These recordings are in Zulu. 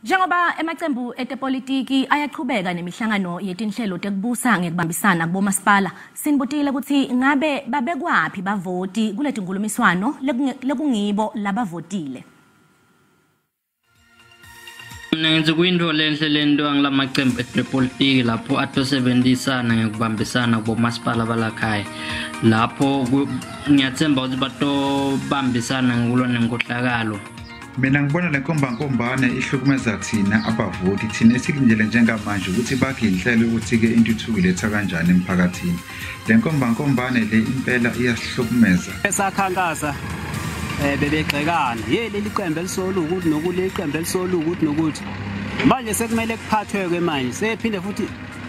Njengoba emacembu etepolitiki ayaqhubeka nemihlangano yetinhlelo tekubusa ngekubambisana kubomasipala, sinibutile ukuthi ngabe babekwaphi bavoti kuleti nkulumiswano lekungibo labavotile. Mina ngithi kuyinto lenhle lento ngilamacembu etepolitiki lapho atosebenzisana ngekubambisana kubomasipala balakhaya. Lapho ngiyathemba ukuthi batobambisana ngekulwa nenkohlakalo. Mina ngibona le nkombankombane ihlukumeza thina abavoti, thina esikulindele njengamanje ukuthi bakhe inhlelo ukuthi-ke intuthuko iletha kanjani emphakathini. Le nkombankombane le impela iyasihlukumeza. Esakhankasa bebegxekana, ye leli qembu elisola ukuthi nokuthi leli qembu elisola ukuthi nokuthi. Manje sekumele kuphathwe-ke manje, sephinde futhi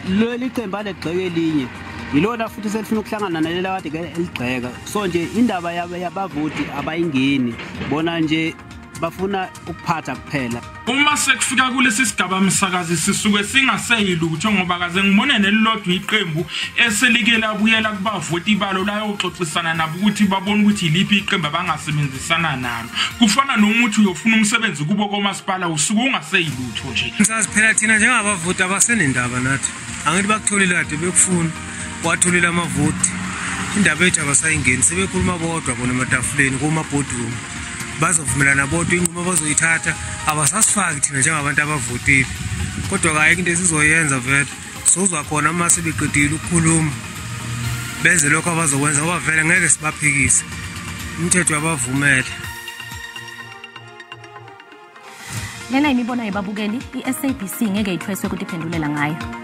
leli qembu alegxeke elinye. Yilona futhi selifuna ukuhlangana naleli kade eligxeka. So nje indaba yabavoti abayingeni, bona nje bafuna ukuphatha kuphela. Uma sekufika kulesi sigaba msakazi sisuke singaseyilutho ngoba kaze ngibone nelilodwa iqembu eselike labuyela kubavoti balo layoxoxisana nabo ukuthi babone ukuthi iliphi iqembu abangasebenzisana nalo. Kufana nomuthi uyofuna umsebenzi kubo komasipala usuke ungaseyilutho nje. Msakazi phela thina njengabavoti abasenendaba nathi. Angithi bakutholile kade bekufuna, watholile amavoti. Indaba yethu abasayingeni, sebekhuluma bodwa bona ematafuleni kuma-boardroom. Bazovumelana bodwa inqumo bazoyithatha, abasasifaki thina njengabantu abavotile. Kodwa ayikho into esizoyenza vele. Sozwa khona uma sebeqedile ukukhuluma, benze lokho abazokwenza ngoba vele ngeke sibaphikise. Umthetho uyabavumela. Lena imibono yebabukeli, i-SABC ngeke ithweswe ukutiphendulela ngayo.